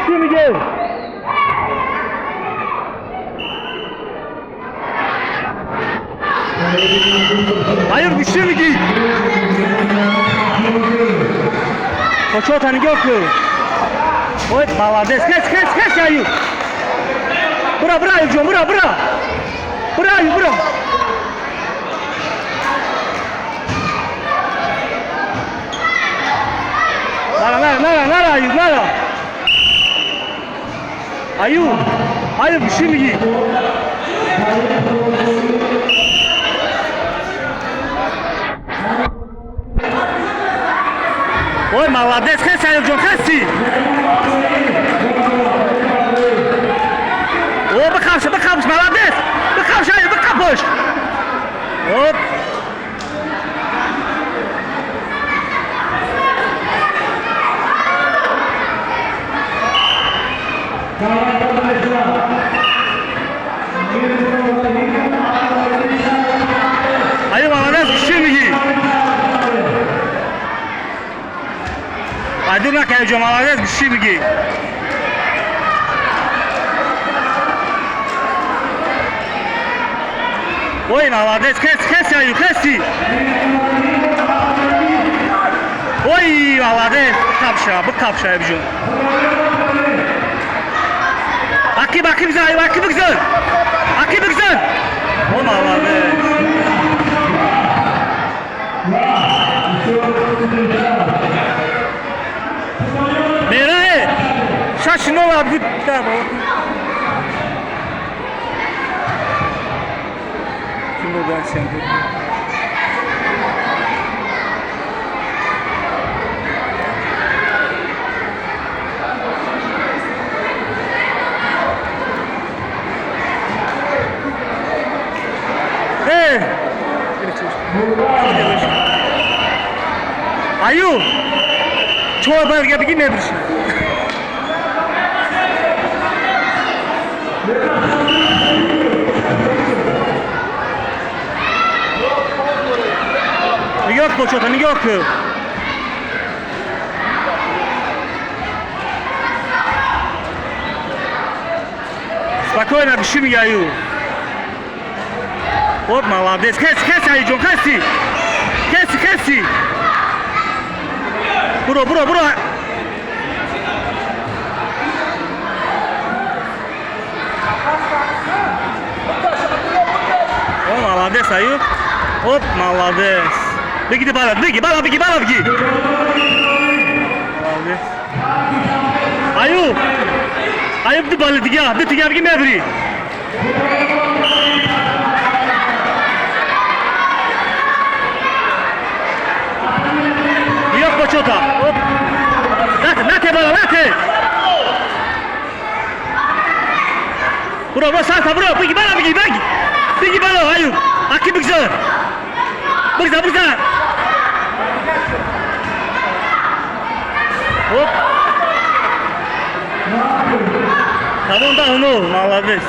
Чӣ мегӣ? Аюб, чӣ мегӣ? Почота нигоҳ кун. Ой, молодец. Хес, хес, хес, Аюб. Бура, бура, Аюб ҷон, бура, бура. Бура, Аюб, бура. Нара, нара, нара, нара, Аюб, нара. Аюб, Аюб, чӣ мегӣ? Ой, молодец, хес, Аюб ҷон, хеси. О, бихапш, бихапш, молодец. Бихапш, Аюб, бихапш. Оп. Аюб, молодец, чӣ мегӣ? Айдур нака, Аюб ҷон, молодец, чӣ мегӣ? Ой, молодец, хес, хес, Аюб, хеси. Ой, молодец, бихапша, бихапша, Аюб ҷон. Ақиб, ақиб зан, Аюб, ақиб бигзар. Ақиб бигзар. О, молодец. Мера, э! 6-0 буд. Да, Ким буд сен? Э! Аюб! Чор бар бигӣ, мебирши. Нигоҳ кун, чота, нигоҳ кун. Спокойно, чӣ мегӣ, Аюб? Вот молодец. Хес, хес, Аюб ҷон, хеси. Хеси, хеси. Буро, буро, буро. О, молодец, Аюб. Оп, молодец. Беги бала, беги, бала, беги, бала, беги. Молодец. Аюб. Аюб, ду бали дига, ду дига беги, мебири. Нигоҳ почота. Оп. Нате, нате, бала, нате. Буро, буро, сарта, буро, беги, бала, беги, беги. Беги, бала, Аюб. Аки бигзар. Бигзар, бигзар. Оп. Тамом, 10-0, молодец.